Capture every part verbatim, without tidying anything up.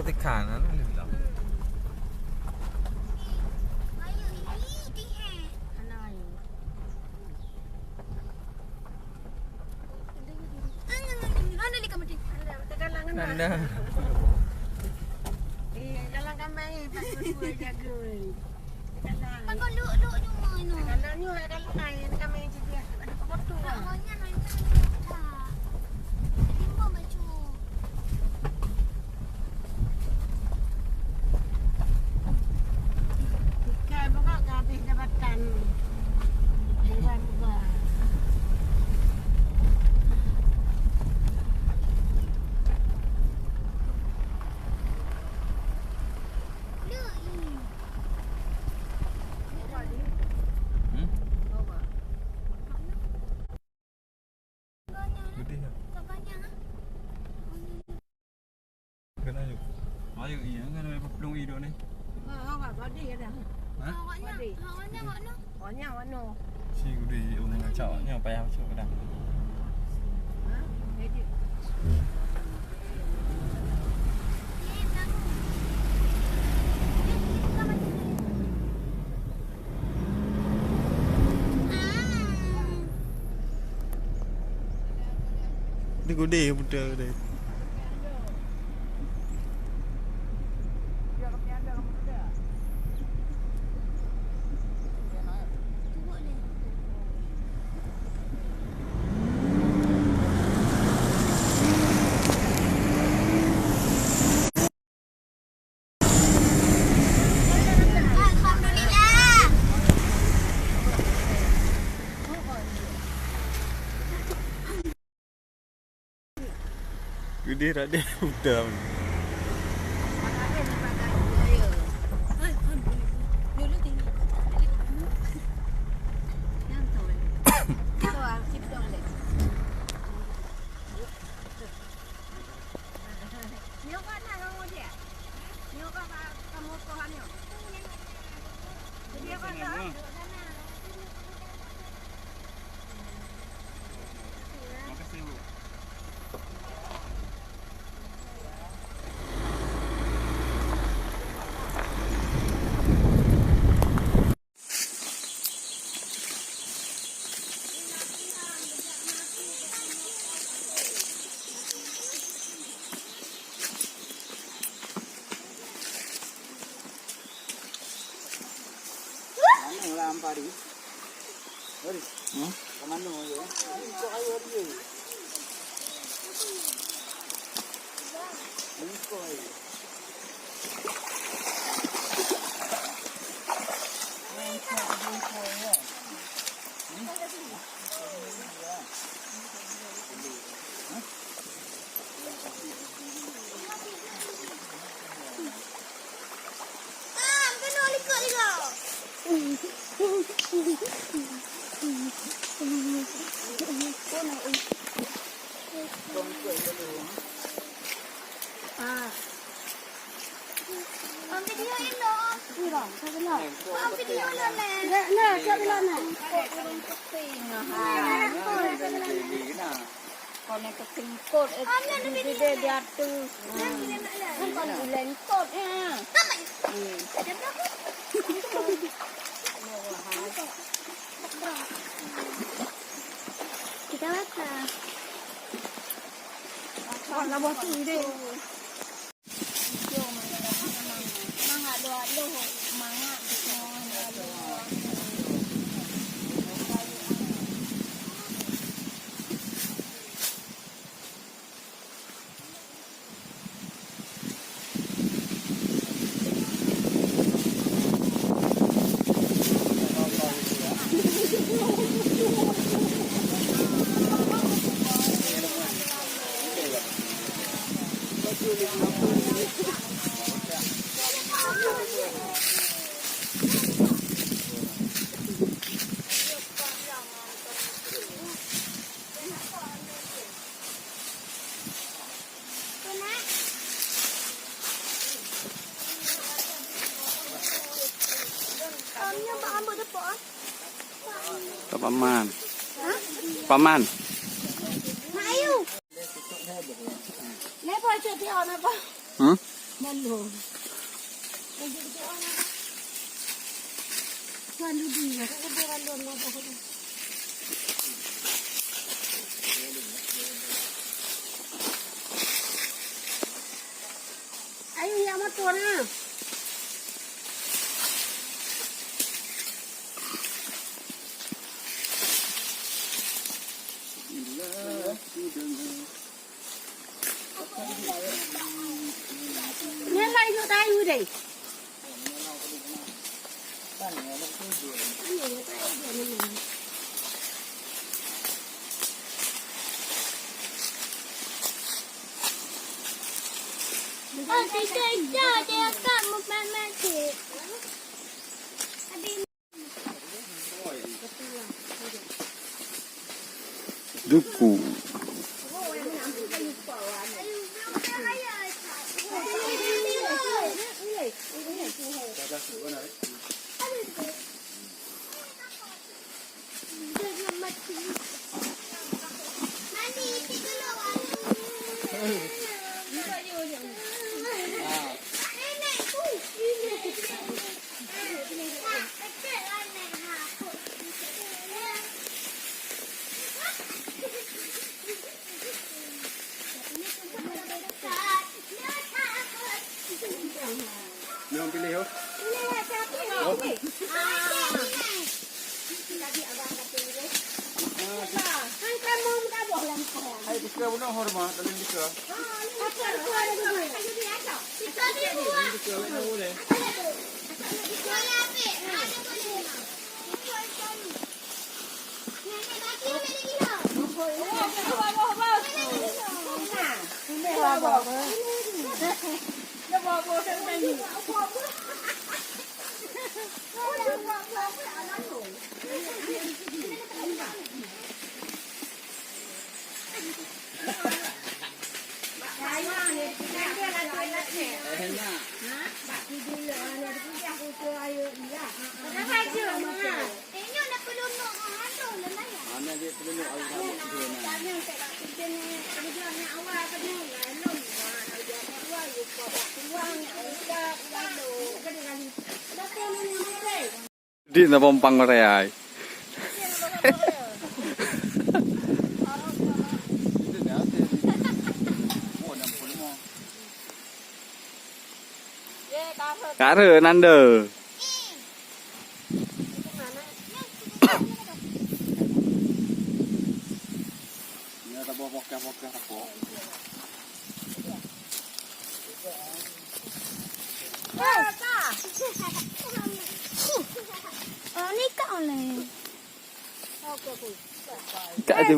Tekan, alhamdulillah. Nanda. Eh, dalam kamar ni, pas berdua jaga. Pakon luk-luk nyoe inoe. Kalau nyoe, kalau lain, kami juga ada foto. Awalnya main tak. Timbul baju. Tikai pokok ka habis jabatan. Dewan Ubah. Hmm? Gede lah. Kena yuk. Ayo, iya kan ada pelung hidup ni. Ha? Awaknyan, awaknyan, awaknyan. Si gede, orang ngacak, ni payah masuk kadang. Ha? Edit. Dia godeh putar tadi. Alhamdulillah. Udeh tak ada utang. Mana lah ampari? Hori. Hmm? Ke mana je? Ini kau ayo dia. Ini kau ayo. Ini kau ayo. Ah. Bang video elok. Ni bang, saya kena. Bang video elok leh. Nak, nak, cak elok nak. Kok orang keping ah. Kau nak keping kot, eh, di, di, di, di atas. Kan kau di lengkot, ya. Hmm. Kita makan. Kau nak buat tu, deh. Pak Paman. Paman. Hmm? Bandum. Lanjut ke orang. Tuan Rudi, aku kena bandum apa aku. Ayo, ya, motor, ha. Nyan lah ingat tayu deh. Oh, tiga-tiga je akan memancing. Duku. Nyang pilih, oh. Hai, buka bunoe hormat dalam buka. Buka, buka, buka. Buka, buka, buka. Di na pompang mereka ai. Kare nanda. Nya taboh pokah-pokah apa? Oh, ni kau ni. Kak tu.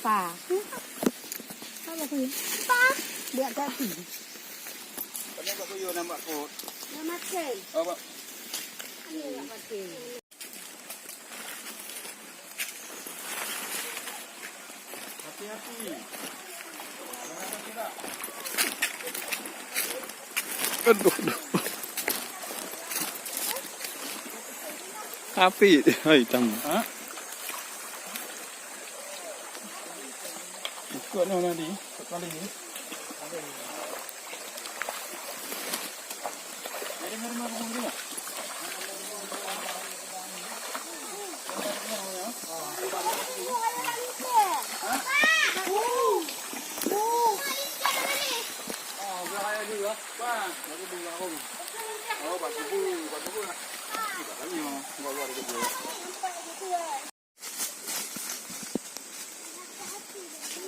Pa. Pa. Buat kaki. Banyak kat kuyuh nampak kot. Dah makan. Oh, Pak. Ini nak makan. Hati-hati. Aduh, aduh. Api, hai, tam. Ha? Ikut ni, ni. Ikut kali ni.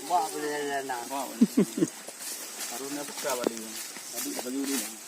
Wah, boleh jalan-jalan. Wah, boleh. Baru nak buka balik. Tadi baju ni.